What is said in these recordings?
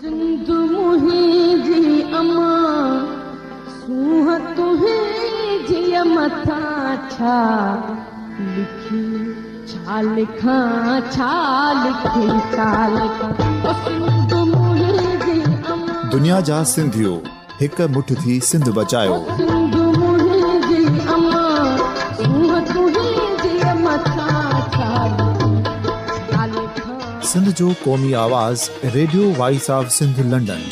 سنڌ منهنجي امان، سونهن تنهنجيء مٿان ڇا لکي، ڇا لکان، ڇا لکي، ڇا لکان، او سنڌ منهنجي امان. دنيا جا سنڌيو هڪ مٺ ٿي سنڌ بچايو. او سنڌ منهنجي امان، سونهن تنهنجيء مٿان ڇا لکي، ڇا لکان. سنڌ جو قومي آواز radio voice of Sindh London.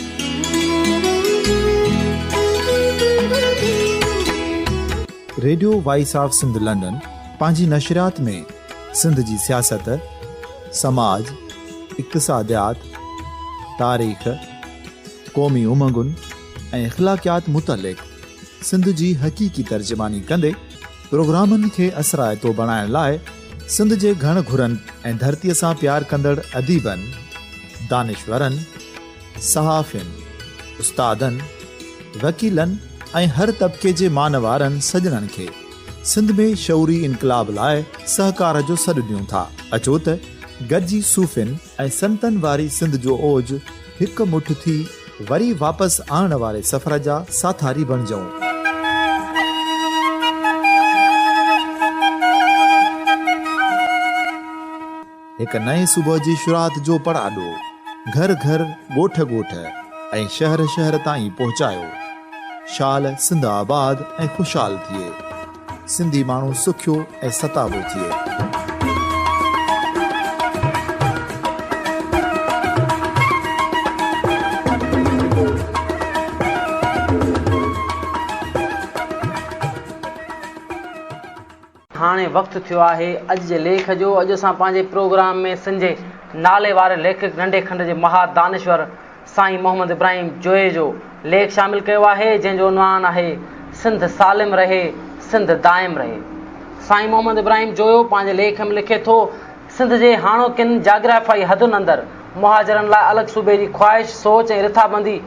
Radio voice of Sindh London پنهنجي نشريات ۾ سنڌ جي سياست، سماج، اقتصاديات، تاريخ، قومي امنگن ۽ اخلاقيات متعلق سنڌ جي حقيقي ترجماني ڪندي پروگرامن کي اثرائتو بڻائڻ لاء سنڌ جي گهڻ گهرن ۽ ڌرتيء سان پيار ڪندڙ اديبن، دانشورن، صحافين، استادن، وڪيلن ۽ هر طبقي جي مان وارن سڄڻن کي سنڌ ۾ شعوري انقلاب لاء سهڪار جو سڏ ڏيون ٿا. اچو ته گڏجي صوفين ۽ سنتن واري سنڌ جو اوج هڪ مٺ ٿي وري واپس آڻڻ واري سفر جا ساٿاري بڻجون. هڪ نئين صبح جي شروعات جو پڙاڏو گهر گهر، ڳوٺ ڳوٺ ۽ شهر شهر تائين پهچايو. شال سنڌ آباد ۽ خوشحال ٿئي. سنڌي ماڻهو سکيو ۽ ستابو ٿئي. هاڻي وقت ٿيو آهي اڄ جي ليک جو. اڄ اسان پنهنجي پروگرام ۾ سنڌ جي نالي واري ليکڪ ننڍي کنڊ جي مها دانشور سائين محمد ابراهيم جويي جو ليک شامل ڪيو آهي جنهن جو عنوان آهي سنڌ سالم رهي سنڌ دائم رهي. سائين محمد ابراهيم جويو پنهنجي ليک ۾ لکي ٿو، سنڌ جي هاڻوڪين جاگرافيائي حدن اندر مهاجرن لاء الڳ صوبي جي خواهش، سوچ ۽ رٿابندي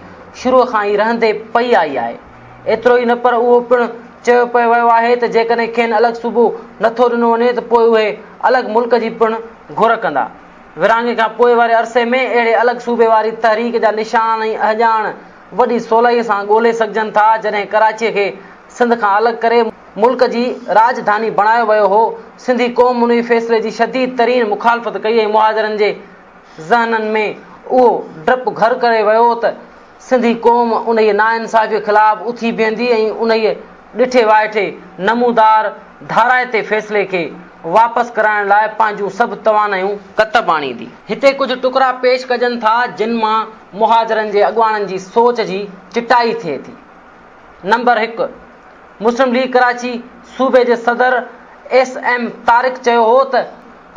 شروع کان ئي رهندي پئي آئي آهي. ايترو ئي نه پر اهو پڻ چيو پئي ويو آهي ته جيڪڏهن کين الڳ صوبو نٿو ڏنو وڃي ته پوء اهي الڳ ملڪ جي پڻ گهر ڪندا. ورهاڱي کان پوء واري عرصي ۾ اهڙي الڳ صوبي واري تحريڪ جا نشان ۽ اهڃاڻ وڏي سولائيء سان ڳولي سگهجن ٿا. جڏهن ڪراچيء کي سنڌ کان الڳ ڪري ملڪ جي راڄڌاني بڻايو ويو هو، سنڌي قوم انهي فيصلي جي شديد ترين مخالفت ڪئي ۽ مهاجرن جي ذهنن ۾ اهو ڊپ گهر ڪري ويو ته سنڌي قوم انهيء ناانصافيء خلاف اٿي بيهندي ۽ انهيء ڏٺي وائٺي نمودار ڌارائتي فيصلي کي واپس ڪرائڻ لاء پنهنجون سڀ توانايون ڪتب آڻيندي. هتي ڪجهه ٽڪرا پيش ڪجن ٿا، جن مان مهاجرن جي اڳواڻن جي سوچ جي چٽائي ٿئي ٿي. نمبر هڪ، مسلم ليگ ڪراچي صوبي جي صدر ايس ايم طارق چيو هو ته،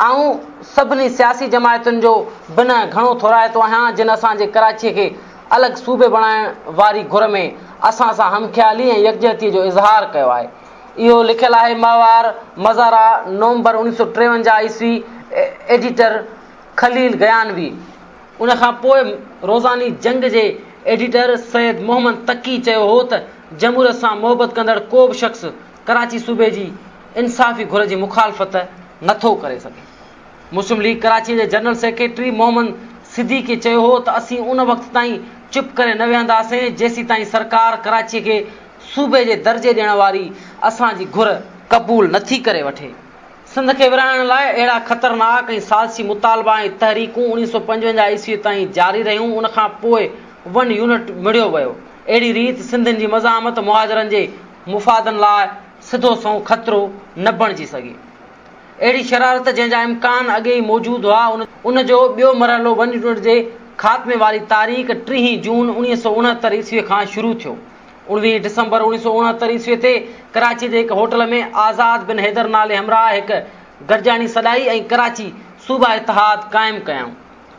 آئون سڀني سياسي جماعتن جو بنهه گهڻو ٿورائتو آهيان جن اسان جي ڪراچيء کي الڳ صوبي بڻائڻ واري گهر ۾ اسان سان همخيالي ۽ يڪجهتيء جو اظهار ڪيو آهي. اهو لکيل آهي ماهوار مزارع نومبر 1953 عيسوي ايڊيٽر خليل گيانوي. ان کان پوء روزاني جنگ جي ايڊيٽر سيد محمد تقي چيو هو ته جمهوريت سان محبت ڪندڙ ڪو به شخص ڪراچي صوبي جي انصافي گهر جي مخالفت نه ٿو ڪري سگهي. مسلم ليگ ڪراچي جي جنرل سيڪريٽري محمد صديقي چيو هو ته اسين ان وقت تائين چپ ڪري نه ويهنداسين جيسيتائين سرڪار ڪراچي کي صوبي جي درجي ڏيڻ واري اسان جي گهر قبول نه ٿي ڪري وٺي. سنڌ کي ورهائڻ لاء اهڙا خطرناڪ ۽ سازشي مطالبا ۽ تحريڪون 1955 عيسوي تائين جاري رهيون ان کان پوء ون يونٽ مڙهيو ويو. اهڙي ريت سنڌين جي مزاحمت مهاجرن جي مفادن لاء سڌو سنئون خطرو نه بڻجي سگهي. اهڙي شرارت جنهن جا امڪان اڳي ئي موجود هئا، ان جو ٻيو مرحلو ون يونٽ جي خاتمي واري تاريخ ٽيهين جون 1969 عيسوي کان شروع ٿيو. اڻويهين ڊسمبر 1969 عيسوي تي ڪراچي جي هڪ هوٽل ۾ آزاد بن حيدر نالي همراهه هڪ گڏجاڻي سڏائي ۽ ڪراچي صوبا اتحاد قائم ڪيائون.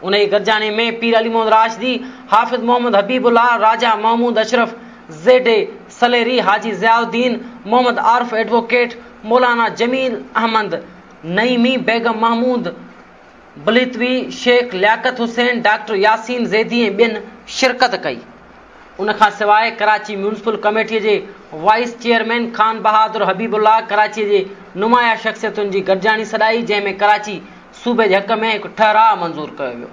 انهيء گڏجاڻي ۾ Pir Ali Muhammad Rashdi, Hafiz Muhammad Habib Ullah, Raja Mahmood Ashraf, Z A Suleri, Haji Zia Uddin, Muhammad Arif advocate, Maulana Jameel Ahmed Naeemi, Begum Mahmood بليتوي، شيخ لياقت حسين، ڊاڪٽر ياسين زيدي ۽ ٻين شرڪت ڪئي. ان کان سواء ڪراچي ميونسپل ڪميٽيء جي وائيس چيئرمين خان بهادر حبيب الله ڪراچيء جي نمايان شخصيتن جي گڏجاڻي سڏائي، جنهن ۾ ڪراچي صوبي جي حق ۾ هڪ ٺهراء منظور ڪيو ويو.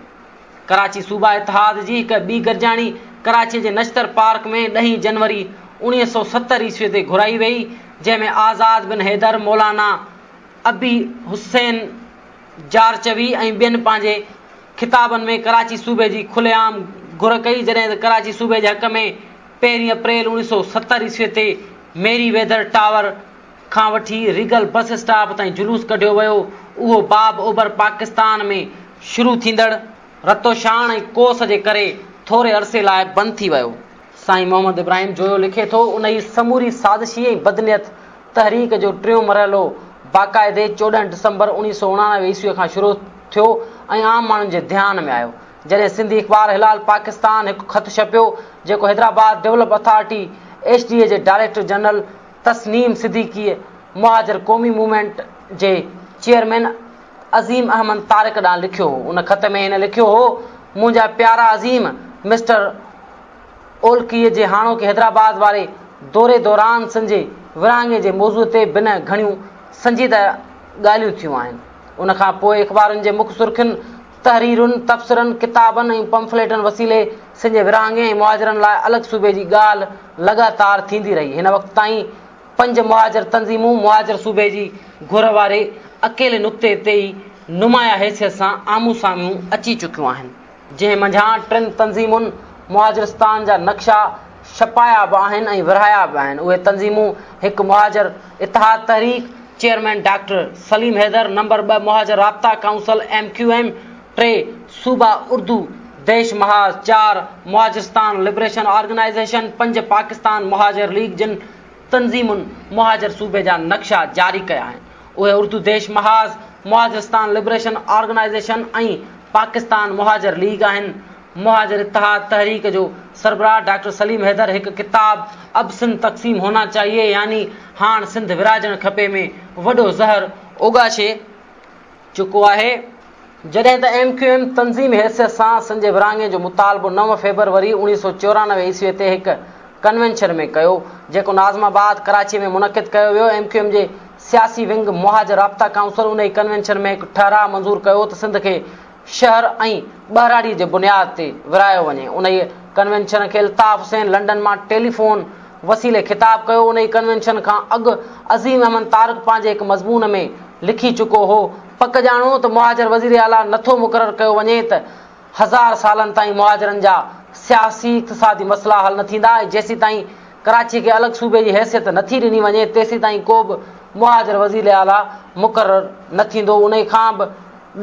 ڪراچي صوبا اتحاد جي هڪ ٻي گڏجاڻي ڪراچيء جي نشتر پارڪ ۾ ڏهين جنوري 1970 عيسويء تي گهرائي ويئي، جنهن ۾ آزاد بن حيدر، مولانا ابي حسين جارچوي ۽ ٻين پنهنجي خطابن ۾ ڪراچي صوبي جي کلي عام گهر ڪئي، جڏهن ته ڪراچي صوبي جي حق ۾ پهرين اپريل 1970 عيسويء تي ميري ويدر ٽاور کان وٺي ريگل بس اسٽاپ تائين جلوس ڪڍيو ويو، اهو باب اوڀر پاڪستان ۾ شروع ٿيندڙ رتوڇاڻ ۽ ڪوس جي ڪري ٿوري عرصي لاء بند ٿي ويو. سائين محمد ابراهيم جويو لکي ٿو، انهيء سموري سازشي ۽ بدنيت تحريڪ جو ٽيون مرحلو باقاعدي 14 ڊسمبر 1989 عيسويء کان شروع ٿيو ۽ عام ماڻهن جي ڌيان ۾ آيو، جڏهن سنڌي اخبار هلال پاڪستان هڪ خط ڇپيو، جيڪو Hyderabad develop authority, H D A, جي ڊائريڪٽر جنرل تسنيم صديقيء مهاجر قومي موومينٽ جي چيئرمين عظيم احمد طارق ڏانهن لکيو هو. ان خط ۾ هن لکيو هو، منهنجا پيارا عظيم، مسٽر اولڪيء جي هاڻوڪي حيدرآباد واري دوري دوران سنڌ جي ورهاڱي جي موضوع تي بنهه گهڻيون سنجيده ڳالهيون ٿيون آهن. ان کان پوء اخبارن جي مک سرخين، تحريرن، تبصرن، ڪتابن ۽ پمفليٽن وسيلي سنڌ جي ورهاڱي ۽ مهاجرن لاء الڳ صوبي جي ڳالهه لڳاتار ٿيندي رهي. هن وقت تائين پنج مهاجر تنظيمون مهاجر صوبي جي گهر واري اڪيلي نقطي تي ئي نمايان حيثيت سان آمهون سامهون اچي چڪيون آهن، جنهن منجهان ٽن تنظيمن مهاجرستان جا نقشا ڇپايا به آهن ۽ ورهايا به آهن. اهي تنظيمون هڪ مهاجر اتحاد تحريڪ، chairman doctor Saleem Haider, number 2 Mohajir Rabta council, M Q M, ٽي صوبا اردو ديش محاذ، چار مهاجرستان لبريشن آرگنائيزيشن، پنج پاڪستان مهاجر ليگ جن تنظيمن مهاجر صوبي جا نقشا جاري ڪيا آهن اهي اردو ديش محاذ، مهاجرستان لبريشن آرگنائيزيشن ۽ پاڪستان مهاجر ليگ آهن. مهاجر اتحاد تحريڪ جو سربراهه ڊاڪٽر سليم حيدر هڪ ڪتاب اب سنڌ تقسيم هونا چاهيي يعني هاڻ سنڌ ورهائجڻ کپي ۾ وڏو زهر اوڳاڇي چڪو آهي. جڏهن ته ايم ڪيو ايم تنظيمي حيثيت سان سنڌ جي ورهاڱي جو مطالبو 9 فيبروري 1994 عيسوي تي هڪ ڪنوينشن ۾ ڪيو، جيڪو ناظم آباد، ڪراچي ۾ منعقد ڪيو ويو. ايم ڪيو ايم جي سياسي ونگ مهاجر رابطا ڪائونسل انهي ڪنوينشن ۾ هڪ ٺهراء منظور ڪيو ته سنڌ کي شهر ۽ ٻهراڙي جي بنياد تي ورهايو وڃي. انهيء ڪنوينشن کي الطاف حسين لنڊن مان ٽيليفون وسيلي خطاب ڪيو. انهيء ڪنوينشن کان اڳ عظيم احمد طارق پنهنجي هڪ مضمون ۾ لکي چڪو هو، پڪ ڄاڻو ته مهاجر وزير اعليٰ نٿو مقرر ڪيو وڃي ته هزار سالن تائين مهاجرن جا سياسي اقتصادي مسئلا حل نه ٿيندا ۽ جيسيتائين ڪراچي کي الڳ صوبي جي حيثيت نٿي ڏني وڃي تيسيتائين ڪو به مهاجر وزير اعليٰ مقرر نه ٿيندو. انهيء کان به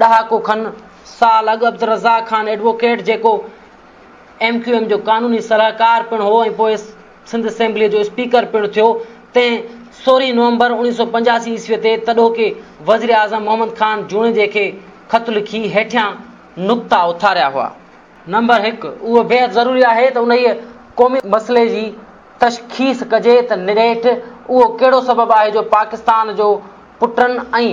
ڏهاڪو کن سال اڳ عبدالرزاق خان ايڊووڪيٽ جيڪو ايم ڪيو ايم جو قانوني صلاحڪار پڻ هو ۽ پوء سنڌ اسيمبليء جو اسپيڪر پڻ ٿيو، تنهن سورهين نومبر 1985 عيسويء تي تڏهوڪي وزيراعظم محمد خان جوڻيجي کي خط لکي هيٺيان نقطا اٿاريا هئا. نمبر هڪ، اهو بيحد ضروري آهي ته انهيء قومي مسئلي جي تشخيص ڪجي ته نيٺ اهو ڪهڙو سبب آهي جو پاڪستان جو پٽن ۽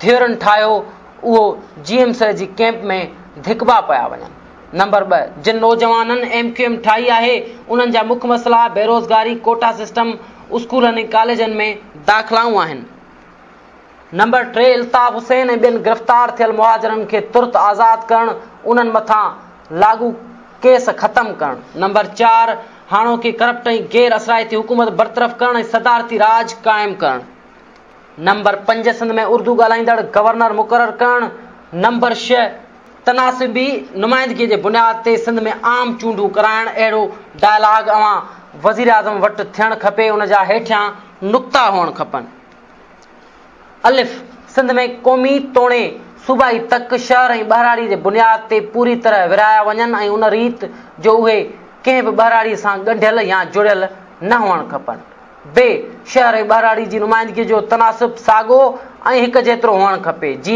ڌيئرن ٺاهيو اهو جي ايم سيد جي ڪئمپ ۾ ڌڪبا پيا وڃن. نمبر 2، جن نوجوانن ايم ڪيو ايم ٺاهي آهي انهن جا مک مسئلا بيروزگاري، ڪوٽا سسٽم، اسڪولن ۽ ڪاليجن ۾ داخلائون آهن. نمبر 3، الطاف حسين ۽ ٻين گرفتار ٿيل مهاجرن کي ترت آزاد ڪرڻ، انهن مٿان لاڳو ڪيس ختم ڪرڻ. نمبر 4، هاڻوڪي ڪرپٽ ۽ غير اثرائتي حڪومت برطرف ڪرڻ ۽ صدارتي راڄ قائم ڪرڻ. نمبر 5 سنڌ ۾ اردو ڳالهائيندڙ گورنر مقرر ڪرڻ. نمبر 6 تناسبي نمائندگي جي بنياد تي سنڌ ۾ عام چونڊون ڪرائڻ. اهڙو ڊائلاگ اوهان وزيراعظم وٽ ٿيڻ کپي ان جا هيٺيان نقطا هئڻ کپن. الف، سنڌ ۾ قومي توڻي صوبائي تڪ شهر ۽ ٻهراڙي جي بنياد تي پوري طرح ورهايا وڃن ۽ ان ريت جو اهي ڪنهن به ٻهراڙي سان ڳنڍيل يا جڙيل نه هئڻ کپن. ب، شهر ۽ ٻهراڙي جي نمائندگي جو تناسب ساڳو ۽ هڪ جيترو هئڻ کپي. ج،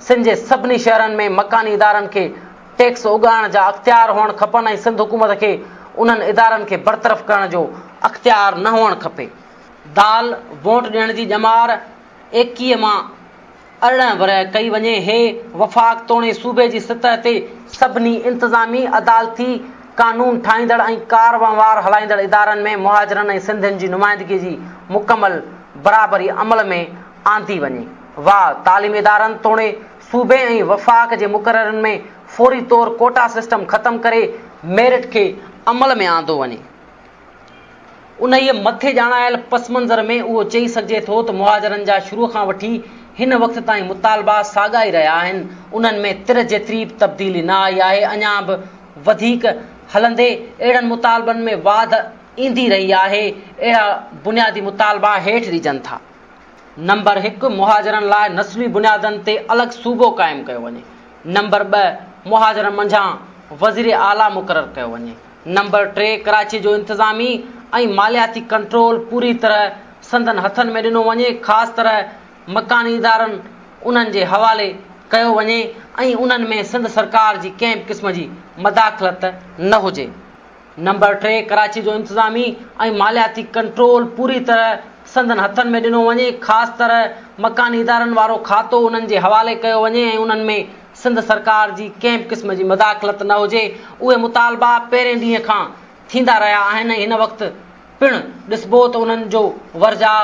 سنڌ جي سڀني شهرن ۾ مڪاني ادارن کي ٽيڪس اڳاڙڻ جا اختيار هئڻ کپن ۽ سنڌ حڪومت کي انهن ادارن کي برطرف ڪرڻ جو اختيار نه هئڻ کپي. د، ووٽ ڏيڻ جي ڄمار 21 مان 18 ورهيه ڪئي وڃي. هي وفاق توڻي صوبي جي سطح تي سڀني انتظامي، عدالتي، قانون ٺاهيندڙ ۽ ڪار وهنوار هلائيندڙ ادارن ۾ مهاجرن ۽ سنڌين جي نمائندگي جي مڪمل برابري عمل ۾ آندي وڃي. واء تعليمي ادارن توڻي صوبي ۽ وفاق جي مقررين ۾ فوري طور ڪوٽا سسٽم ختم ڪري ميرٽ کي عمل ۾ آندو وڃي. انهيء مٿي ڄاڻايل پس منظر ۾ اهو چئي سگهجي ٿو ته مهاجرن جا شروع کان وٺي هن وقت تائين مطالبا ساڳا ئي رهيا آهن، انهن ۾ تر جيتري به تبديلي نه آئي آهي، اڃا به وڌيڪ هلندي اهڙن مطالبن ۾ واڌ ايندي رهي آهي، اهڙا بنيادي مطالبا هيٺ ڏجن ٿا. نمبر هڪ، مهاجرن لاء نسلي بنيادن تي الڳ صوبو قائم ڪيو وڃي. نمبر ٻه، مهاجرن منجهان وزير اعليٰ مقرر ڪيو وڃي. نمبر ٽي، ڪراچي جو انتظامي ۽ مالياتي ڪنٽرول پوري طرح سندن هٿن ۾ ڏنو وڃي، خاص طرح مڪاني ادارن انهن جي حوالي ڪيو وڃي ۽ انهن ۾ سنڌ سرڪار جي ڪنهن به قسم جي مداخلت نه هجي. نمبر ٽي، ڪراچي جو انتظامي ۽ مالياتي ڪنٽرول پوري طرح سندن هٿن ۾ ڏنو وڃي، خاص طرح مڪاني ادارن وارو کاتو انهن جي حوالي ڪيو وڃي ۽ انهن ۾ سنڌ سرڪار جي ڪنهن به قسم جي مداخلت نه هجي. اهي مطالبا پهرين ڏينهن کان ٿيندا رهيا آهن ۽ هن وقت پڻ ڏسبو ته انهن جو ورجاء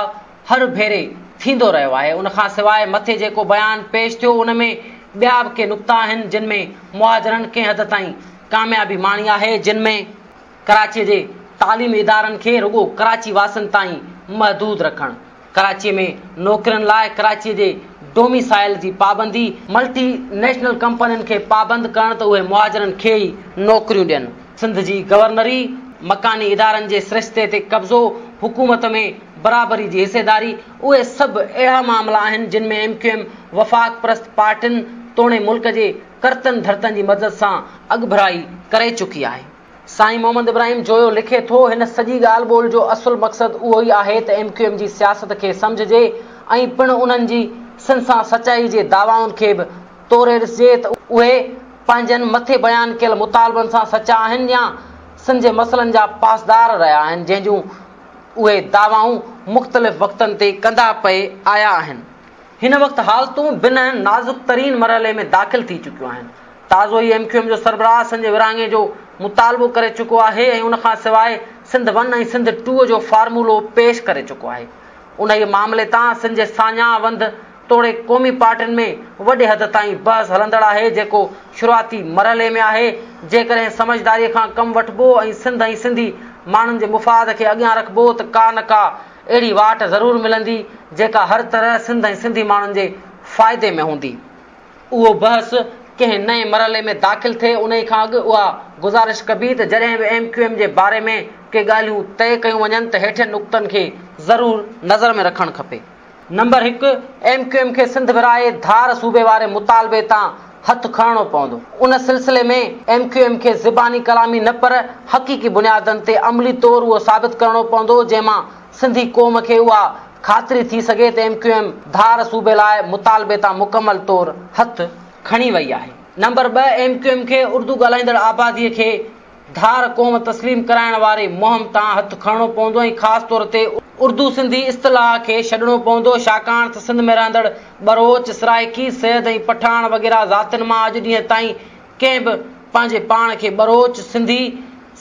هر ڀيري ٿيندو رهيو آهي. ان کان سواء مٿي جيڪو بيان پيش ٿيو ان ۾ ٻيا به ڪي نقطا آهن جن ۾ مهاجرن ڪنهن حد تائين ڪاميابي ماڻي آهي جن ۾ ڪراچيء جي تعليمي ادارن کي رڳو ڪراچي واسين تائين محدود رکڻ، ڪراچيء ۾ نوڪرين لاء ڪراچيء جي ڊوميسائل جي پابندي، ملٽي نيشنل ڪمپنين کي پابند ڪرڻ ته اهي مهاجرن کي ئي نوڪريون ڏين، سنڌ جي گورنري، مڪاني ادارن جي سرشتي تي قبضو، حڪومت ۾ برابري جي حصيداري، اهي سڀ اهڙا معاملا آهن جن ۾ ايم ڪيو ايم وفاق پرست پارٽين توڻي ملڪ جي ڪرتن ڌرتن جي مدد سان اڳڀرائي ڪري چڪي آهي. سائين محمد ابراهيم جويو لکي ٿو، هن سڄي ڳالهه ٻولهه جو اصل مقصد اهو ئي آهي ته ايم ڪيو ايم جي سياست کي سمجهجي ۽ پڻ انهن جي سن سان سچائي جي دعوائن کي به توري ڏسجي ته اهي پنهنجن مٿي بيان ڪيل مطالبن سان سچا آهن يا سن جي مسئلن جا پاسدار رهيا آهن جنهن جون اهي دعوائون مختلف وقتن تي ڪندا پئي آيا آهن. هن وقت حالتون بنهه نازڪ ترين مرحلي ۾ داخل ٿي چڪيون آهن. تازو ئي ايم ڪيو ايم جو سربراهه سنڌ جي ورهاڱي جو مطالبو ڪري چڪو آهي ۽ ان کان سواء سنڌ ون ۽ سنڌ ٽو جو فارمولو پيش ڪري چڪو آهي. انهيء معاملي تان سنڌ جي ساڃاهه وند توڙي قومي پارٽين ۾ وڏي حد تائين بحث هلندڙ آهي جيڪو شروعاتي مرحلي ۾ آهي. جيڪڏهن سمجهداريء کان ڪم وٺبو ۽ سنڌ ۽ سنڌي ماڻهن جي مفاد کي اڳيان رکبو ته ڪا نه ڪا اهڙي واٽ ضرور ملندي جيڪا هر طرح سنڌ ۽ سنڌي ماڻهن جي فائدي ۾ هوندي. اهو بحث ڪنهن نئين مرحلي ۾ داخل ٿئي انهي کان اڳ اها گذارش ڪبي ته جڏهن به ايم ڪيو ايم جي باري ۾ ڪي ڳالهيون طئي ڪيون وڃن ته هيٺين نقطن کي ضرور نظر ۾ رکڻ کپي. نمبر هڪ، ايم ڪيو ايم کي سنڌ ورهائي ڌار صوبي واري مطالبي تان هٿ کڻڻو پوندو. ان سلسلي ۾ ايم ڪيو ايم کي زباني ڪلامي نه پر حقيقي بنيادن تي عملي طور اهو ثابت ڪرڻو پوندو جنهن مان سنڌي قوم کي اها خاطري ٿي سگهي ته ايم ڪيو ايم ڌار صوبي لاء مطالبي تان مڪمل طور هٿ کڻي وئي آهي. نمبر ٻه، ايم ڪيو ايم کي اردو ڳالهائيندڙ آبادي کي ڌار قوم تسليم ڪرائڻ واري مهم تان هٿ کڻڻو پوندو ۽ خاص طور تي اردو سنڌي اصطلاح کي ڇڏڻو پوندو ڇاڪاڻ ته سنڌ ۾ رهندڙ ٻروچ، سرائيڪي، سيد ۽ پٺاڻ وغيره ذاتين مان اڄ ڏينهن تائين ڪنهن به پنهنجي پاڻ کي ٻروچ سنڌي،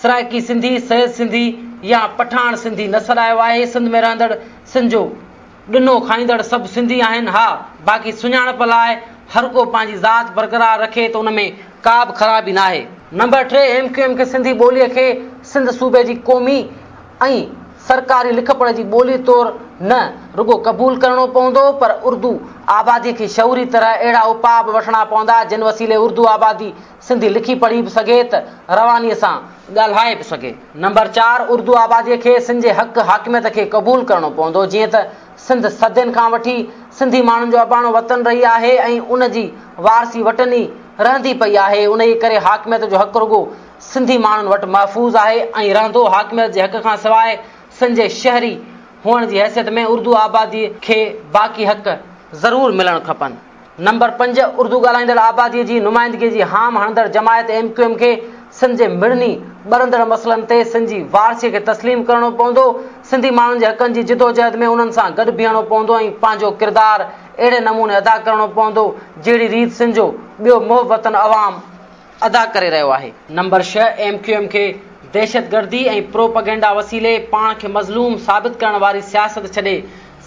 سرائيڪي سنڌي، سيد سنڌي يا پٺاڻ سنڌي نه سڏايو آهي. سنڌ ۾ رهندڙ سنڌ جو ڏنو کائيندڙ سڀ سنڌي آهن ها باقي سڃاڻپ لاء هر ڪو پنهنجي ذات برقرار رکي ته ان ۾ ڪا به خرابي ناهي. نمبر ٽي، ايم ڪيو ايم کي سنڌي ٻوليء کي سنڌ صوبي جي قومي ۽ سرڪاري لکپڙهه جي ٻولي طور نه رڳو قبول ڪرڻو پوندو پر اردو آبادي کي شعوري طرح اهڙا اپاء به وٺڻا پوندا جن وسيلي اردو آبادي سنڌي لکي پڙهي به سگهي ته روانيء سان ڳالهائي به سگهي. نمبر چار، اردو آباديء کي سنڌ جي حق حاڪميت کي قبول ڪرڻو پوندو، جيئن ته سنڌ صدين کان وٺي سنڌي ماڻهن جو اباڻو وطن رهي آهي ۽ ان جي وارثي وٽن ئي رهندي پئي آهي، انهيء ڪري حاڪميت جو حق رڳو سنڌي ماڻهن وٽ محفوظ آهي ۽ رهندو. حاڪميت جي حق کان سواء سنڌ جي شهري هئڻ جي حيثيت ۾ اردو آباديء کي باقي حق ضرور ملڻ کپن. نمبر پنج، اردو ڳالهائيندڙ آباديء جي نمائندگيء جي هام هڻندڙ جماعت ايم ڪيو ايم کي سنڌ جي مڙني ٻرندڙ مسئلن تي سنڌ جي وارثيء کي تسليم ڪرڻو پوندو، سنڌي ماڻهن جي حقن جي جدوجهد ۾ انهن سان گڏ بيهڻو پوندو ۽ پنهنجو ڪردار اهڙي نموني ادا ڪرڻو پوندو، جهڙي ريت سنڌ جو ٻيو محب وطن عوام ادا ڪري رهيو آهي. نمبر ڇهه، ايم ڪيو ايم کي دهشتگردي ۽ پروپئگينڊا وسيلي پاڻ کي مظلوم ثابت ڪرڻ واري سياست ڇڏي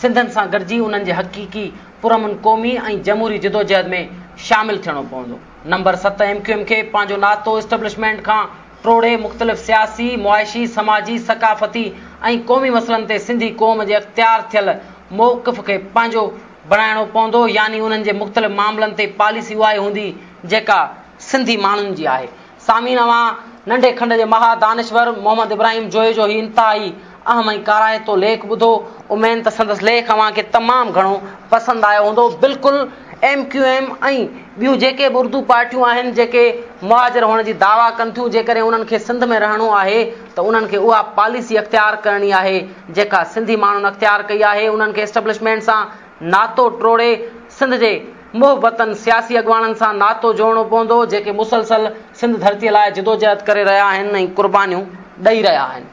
سنڌين سان گڏجي انهن جي حقيقي پرامن قومي ۽ جمهوري جدوجهد ۾ شامل ٿيڻو پوندو. نمبر ست ايم ڪيو ايم کي پنهنجو ناتو اسٽيبلشمينٽ کان ٽوڙي مختلف سياسي، معاشي، سماجي، ثقافتي ۽ قومي مسئلن تي سنڌي قوم جي اختيار ٿيل موقف کي پنهنجو بڻائڻو پوندو يعني انهن جي مختلف معاملن تي پاليسي اها ئي هوندي جيڪا سنڌي ماڻهن جي آهي. سامعين اوهان ننڍي کنڊ جي مها دانشور محمد ابراهيم جويي جو هي انتهائي اهم ۽ ڪارائتو ليک ٻڌو. اميد ته سندس ليک اوهان کي تمام گهڻو پسند آيو هوندو. بلڪل ايم ڪيو ايم ۽ ٻيون جيڪي به اردو پارٽيون آهن جيڪي مهاجر هئڻ جي دعويٰ ڪن ٿيون جيڪڏهن انهن کي سنڌ ۾ رهڻو آهي ته انهن کي اها پاليسي اختيار ڪرڻي آهي جيڪا سنڌي ماڻهن اختيار ڪئي آهي انهن کي اسٽبلشمينٽ سان ناتو ٽوڙي سنڌ جي محب وطن سياسي اڳواڻن سان ناتو جوڙڻو پوندو جيڪي مسلسل سنڌ ڌرتي لاء جدوجهد ڪري رهيا آهن ۽ قربانيون ڏئي رهيا آهن.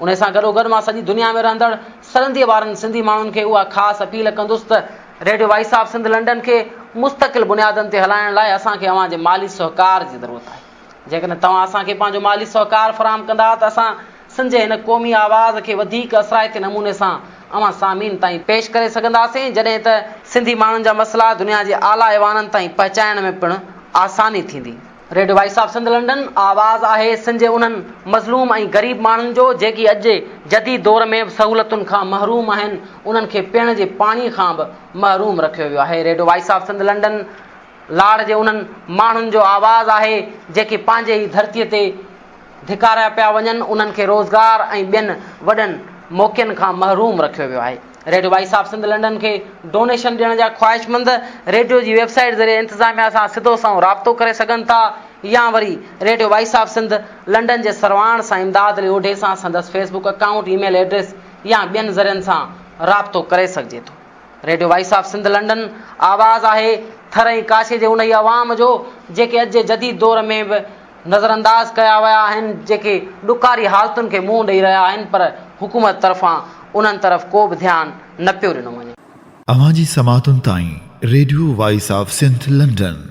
انهي سان گڏوگڏ مان سڄي دنيا ۾ رهندڙ سرنديء وارن سنڌي ماڻهن کي اها خاص اپيل ڪندس ته radio voice of Sindh London کي مستقل بنيادن تي هلائڻ لاء اسان کي اوهان جي مالي سهڪار جي ضرورت آهي. جيڪڏهن توهان اسان کي پنهنجو مالي سهڪار فراهم ڪندا ته اسان سنڌ جي هن قومي آواز کي وڌيڪ اثرائتي نموني سان اوهان سامعين تائين پيش ڪري سگهنداسين جڏهن ته سنڌي ماڻهن جا مسئلا دنيا جي اعليٰ ايوانن تائين پهچائڻ ۾ پڻ آساني ٿيندي. Radio voice of Sindh London آواز آهي سنڌ جي انهن مظلوم ۽ غريب ماڻهن جو جيڪي اڄ جي جديد دور ۾ به سهولتن کان محروم آهن انهن کي پيئڻ جي پاڻي کان به محروم رکيو ويو آهي radio voice of Sindh London لاڙ جي انهن ماڻهن جو آواز آهي جيڪي پنهنجي ئي ڌرتي تي ڌڪاريا پيا وڃن انهن کي روزگار ۽ ٻين وڏن موقعن کان محروم رکيو ويو آهي. Radio voice of Sindh London کي ڊونيشن ڏيڻ جا خواهشمند ريڊيو جي ويب سائيٽ ذريعي انتظاميا سان سڌو سنئون رابطو ڪري سگهن ٿا يا وري radio voice of Sindh London جي سرواڻ سان امداد علي اوڍي سان سندس Facebook account, email address يا ٻين ذريعن سان رابطو ڪري سگهجي ٿو. Radio voice of Sindh London آواز آهي ٿر ۽ ڪاشي جي انهي عوام جو جيڪي اڄ جي جديد دور ۾ به نظرانداز ڪيا ويا آهن جيڪي ڏکاري حالتن کي منهن ڏئي رهيا آهن پر حڪومت طرفان انهن طرف ڪو به ڌيان نه پيو ڏنو وڃي. اوهان جي سماعتن تائين radio voice of Sindh London.